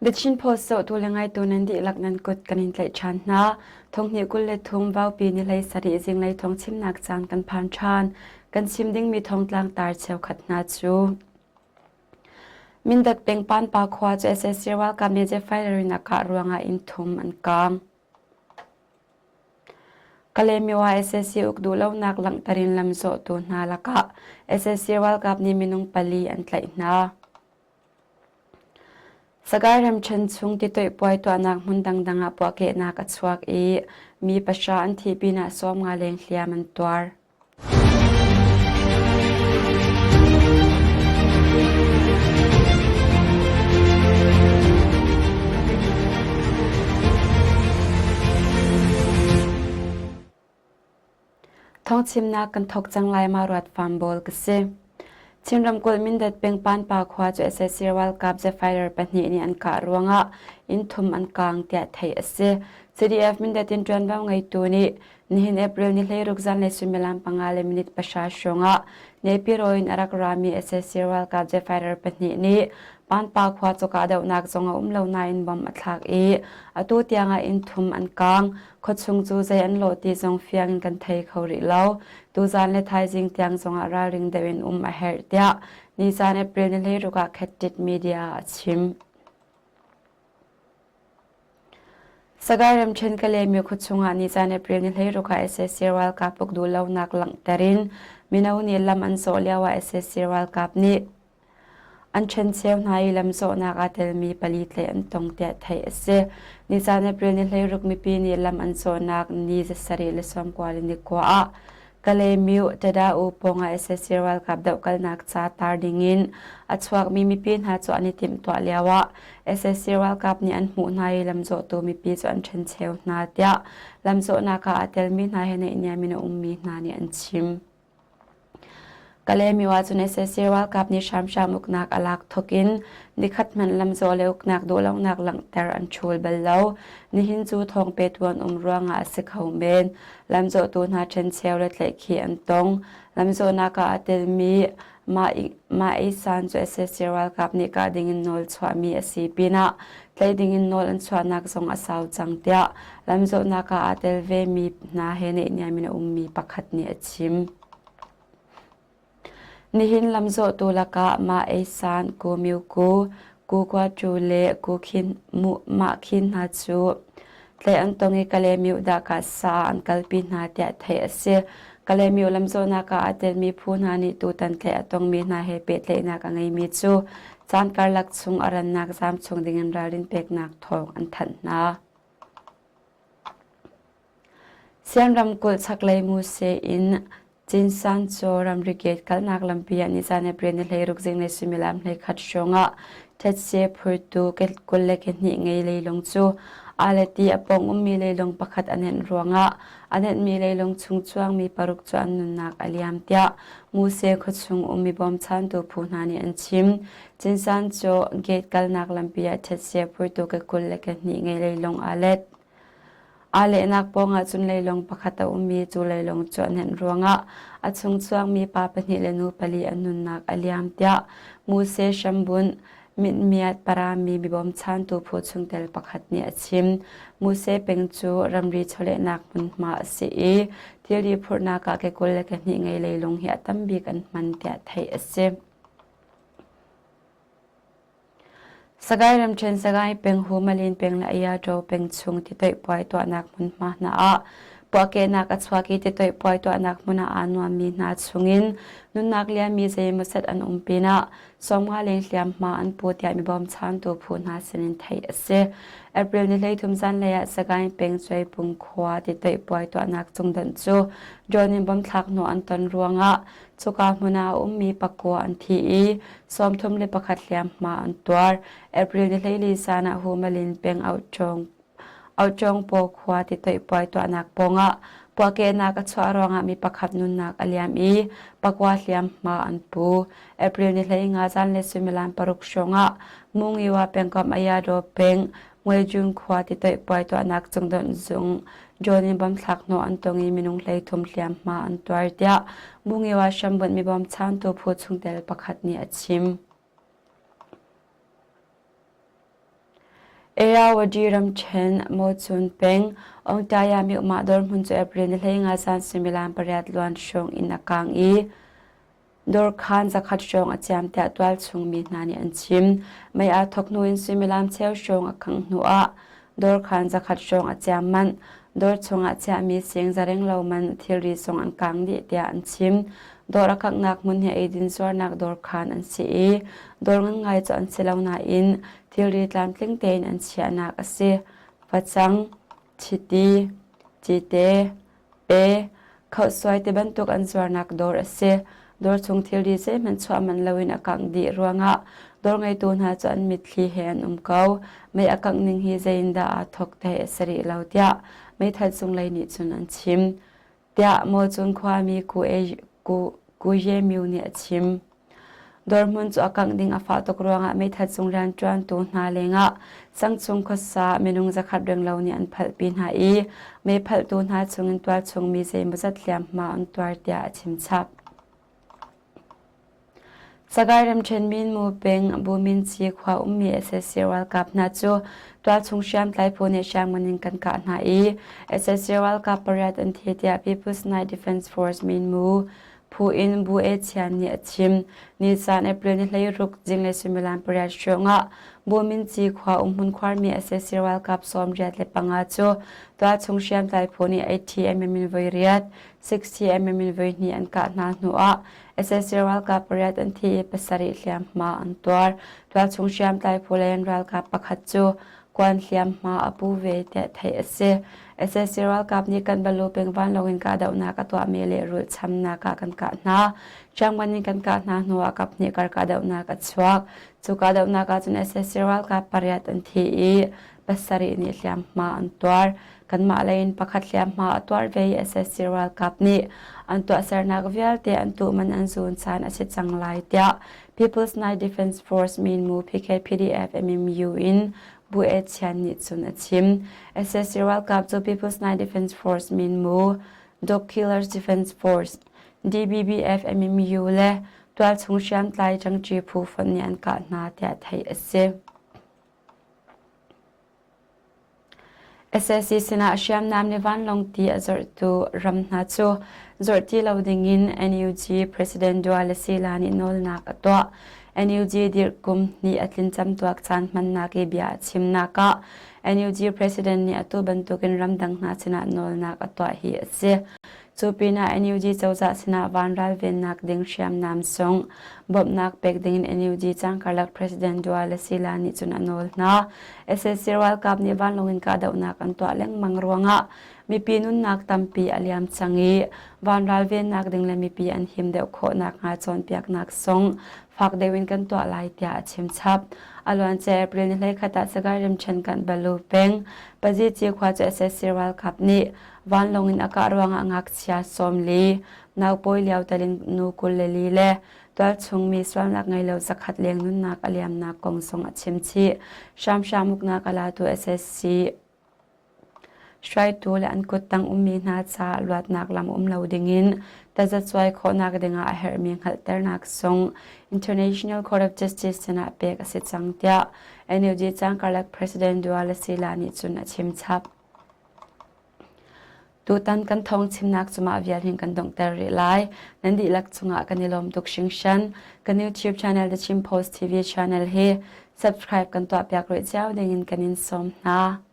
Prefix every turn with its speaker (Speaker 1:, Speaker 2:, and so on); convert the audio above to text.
Speaker 1: The Chin Post zohtu le ngaitu nan dihlak nan kut kan in tlaih ṭhan hna. Thonghnih 23 Vaupi ni 17 zinglei thawng chimnak caan kan phan ṭhan. Kan chim dingmi thongtlang tar cheukhat hna cu Mindat peng Panpa khua cu sac ralkap nih Jeffrey in a kah ruangah inn thum an kaang. Kalaymyo ah sac uk duhlonak langhter in lamzawhtu hna lakah sac ralkap nih minung pali an tlaih hna. Sagaing ramṭhen chung titoih puai tuahnak hmun dangdang ah puahkehnak a chuak i mi pahra an thih pinah 50 leng hliam an tuar. Thawngchimnak kan thawk cang lai ma ruat farm bawl ka si. Chin ramkulh Mindat peng Panpa khua cu sac ralkap Zephyr pahnih nih an kah ruangah inn thum an kaang tiah theih a si. CDF Mindat in ṭuanvo ngeitu nih Nihin April ni 16 zanlei suimilam panga le minute pahra hrawngah Naypyidaw in a rak rami sac ralkap jet fighter pahnih nih Panpa khua cu kahdohnak zong a um lo nain bomb a thlak i atu tiangah inn thum an kaang. Khuachung cu zei an lawh ti zong fiang in kan thei kho rih lo. Tuzan le thaizing tiang zongah ralring deuh in um a herh tiah nizan April ni 16 ah Khettit Media ah a chim. Sagaing ramṭhen Kalaymyo khuachung ah nizan April ni 16 ah sac ralkap uk duhlonak langhter in mino nih lam an zawh lio ah sac ralkap nih an ṭhencheu hna i lamzawhnak aa telmi pali tlaih an tong tiah theih a si. Nizan April ni 16 mipi nih lam an zawhnak ni 7 le 94 ah Kalaymyo Tada-u pawngah sac ralkap dohkalnak ca tar dingin a chuakmi mipi hna cu an i timhtuah lioah sac ralkap nih an hmuh hna i lamzawhtu mipi cu an ṭhencheu hna tiah lamzawhnak ah aa telmi hna he naihniam in a ummi hna nih an chim. Kalaymyo ah cun sac ralkap nih hramhram uknak a lak thawk in nikhat hmanh lamzawh le uknak duhlonak langhter an ṭhul bal lo. Nihin cu thawng petu an um ruangah a si kho men. Lamzawhtu hna ṭhencheu le tlaihkhih an tong. Lamzawhnak ah aa telmi mah eisan cu sac ralkap nih kah dingin nawl chuahmi a si pinah tlaih dingin nawl an chuahnak zong a sau cang tiah lamzawhnak ah aa tel vemi hna he naihniam in a ummi pakhat nih a chim. Nihin lamzawhtu lakah mah eisan Ku Myu Ku, Ku Kua Ṭu le Ku Khin Mah Khin hna cu tlaih an tong i Kalaymyo Dahka sa ah an kalpi hna tiah theih a si. Kalaymyo lamzawhnak ah aa telmi phu hna nih tutan tlaih a tongmi hna he pehtlaihnak a ngeimi cu caan karlak chung a rannak zaam chung dingin ralrin peknak thawng an thanh hna. Sian ramkulh chaklei Muse in Cinsan cu ramri gate kalnak lampi ah nizan April ni 16 zinglei suimilam 11 hrawng ah thetse phurtu 22 ngei leilung cu aa le ti a pawng ummi leilung pakhat a nenh ruangah a nenhmi leilung chung chuangmi paruk cu an nunnak a liam tiah Muse khuachung ummi bawmchantu phu hna nih an chim. Cinsan cu gate kalnak lampi ah thetse phurtu 22 ngei leilung aa let. Aa lehnak pawngah cun leilawng pakhat a um i cu leilawng cu a nenh ruangah a chung chuakmi pa pahnih le nu pali an nunnak a liam tiah Muse hrambunh Mitmiat Parami mibawmchantu phu chungtel pakhat nih a chim. Muse peng cu ramri chawlehnak hmunhma a si i thilri phurhnak ah ke 20 le ke hnih ngei leilung hi a tam bik an hman tiah theih a si. Sagaing ramṭhen Sagaing peng Humalin peng le Ayaṭaw peng chung titoih puai tuahnak hmunhma hna ah puahkehnak a chuak i titoih puai tuahnak hmun ah aa nuammi hna chungin nunnak liammi zeimawzat an um pinah 50 leng hliamhma an pu tiah mi bawmchantu phu hna sinin theih a si. April ni 13 zanlei ah Sagaing peng Cuaipung khua titoih puai tuahnak cungdonh cu drone in bomb thlak hnawh an ton ruangah Cuka hmun ah a ummi pakua an thi i 31 hliamhma an tuar. April ni 14 zan ah Humalin peng Auṭawngpaw khua titoih puai tuahnak pawngah puahkehnak a chuah ruangah mi pakhat nunnak a liam i pakua hliamhma an pu. April ni 15 zanlei suimilam paruk hrawngah Mungiwa pengkomh Ayadaw peng Ngwejun khua titoih puai tuahnak cungdonh zung John in bomb thlak hnawh an tong i minung 13 hliamhma an tuar tiah Bungiwa hrambunh mi bawmchantu phu chungtel pakhat nih a chim. Ayeyarwady ramṭhen Mawchun peng Ongtaya myohmah dawr hmun cu April ni 15 zan suimilam pariat luan hrawng in a kaang i Dawrkhaan zakhat hrawng a ciam tiah tualchung mi hna nih an chim. Mei aa thawk hnu in suimilam cheu hrawng a khangh hnu ah dawrkhaan zakhat hrawng a ciam manh. Dawr chungah chiahmi sing zareng lo man thilri zong an kaang dih tiah an chim. Dawr a kanghnak hmun hi eidin zuarnak dawrkhaan an si i dawr ngan ngai cu an si lo nain thilri tlamtling tein an chiahnak a si. Facang, chiti, cite, Pe, khaohsuai tibantuk an zuarnak dawr a si. Dawr chung thilri zeihmanh chuah manh loin a kangh dih ruangah dawr ngeitu hna cu an mitthli he an um ko. Mei a kangh ning hi zeiindah aa thawk theih a si rih lo tiah meithal cunglei nih cun an chim. Tiah Mawcun khuami Ku Ye Myo nih a chim. Dawr hmun cu a kangh ding a fah tuk ruangah meithal cung rianṭuantu hna lengah sangchung khuasa minung zakhat renglo nih an phalhpi hna i meiphalhtu hna chungin tualchung mi zeimawzat hliamhma an tuar tiah a chimchap. Sagaing ramṭhen Minmu peng Buminci khua ummi sac ralkap hna cu tualchung hriamtlai phu nih hriamngan in kan kah hna i sac ralkap pariat an thi tiah People's Night Defense Force Minmu Phu in Bu E Chian nih a chim. Nisan April ni 16 zinglei suimilam pariat hrawngah Bu Min Ci khua umhmun khuarmi sac ralkap 85 cu tualchung hriamtlai phu nih 80 mm in voi riat, 60 mm in voi hnih an kah hna hnuah sac ralkap pariat an thi i pasarih hliamhma an tuar. Tualchung hriamtlai phu lei an ralkap pakhat cu kuan hliamhma a pu ve tiah theih a si. Sac ralkap nih kan balu peng vanlawng in kahdohnak a tuahmi lehrulh chamnak ah kan kah hna. Chiangman in kan kah hna hnuah kaphnih kar kahdohnak a chuak. Cu kahdohnak ahcun sac ralkap pariat an thi i pasarih nih hliamhma an tuar. Kanmah lei in pakhat hliamhma a tuar ve i sac ralkap nih an tuahsernak vialte an tuhman an zun caan a si cang lai tiah People's Night Defense Force minmu PKPDF MMU in Bu E Chian nih cun a chim. Sac ralkap cu People's Night Defense Force minmu Dog Killers Defense Force DBBF MMU le tualchung hriamtlai ṭangṭi phu fonh nih an kah hna tiah theih a si. Sac sinah hriamnam le vanlawng ti a zorhtu ram hna cu zorh ti lo dingin NUG President Dua Lasila nih nawlnak a tuah. NUG dirh kum hnih a tlin camtuak caan hmannak i bia a chimnak ah NUG President nih atu bantukin ramdang hna sinah nawlnak a tuah hi a si. Cu pinah NUG cozah sinah vanral vennak ding hriamnam sung bawmhnak pek dingin NUG cangkarlak President Dua Lasila nih cun a nawl hna. Sac ralkap nih vanlawng in kahdohnak an tuah lengmang ruangah mipi nunnak tampi a liam cang i vanral vennak ding le mipi an him deuh khawh nakhnga cawnpiaknak sung fak deuh in kan tuah lai tiah a chim chap. A luancia April ni 21 ah Sagaing ramṭhen kan Balu peng Pazici khua cu sac ralkap nih Vanlawng in a kah ruangah ngakchia 40, naupawi lio telin nu 24 le tualchung mi sualnak ngei lo zakhat leng nunnak a liamnak kong zong a chim chih. Hramhram uknak a latu SSC hruaitu le an kuttang ummi hna ca luatnak lam um lo dingin tazacuai khawhnak dingah a herhmi hngalhternak zong International Court of Justice sinah pek a si cang tiah NUG cangkarlak President Dua Lasila nih cun a chim chap. Tutan kan thawng chimnak cu mah vial hin kan donghter rih lai. Nan dihlak cungah kan i lawm tuk hringhran. Kan YouTube channel The Chin Post TV channel hi subscribe kan tuahpiak rih cio dingin kan in sawm hna.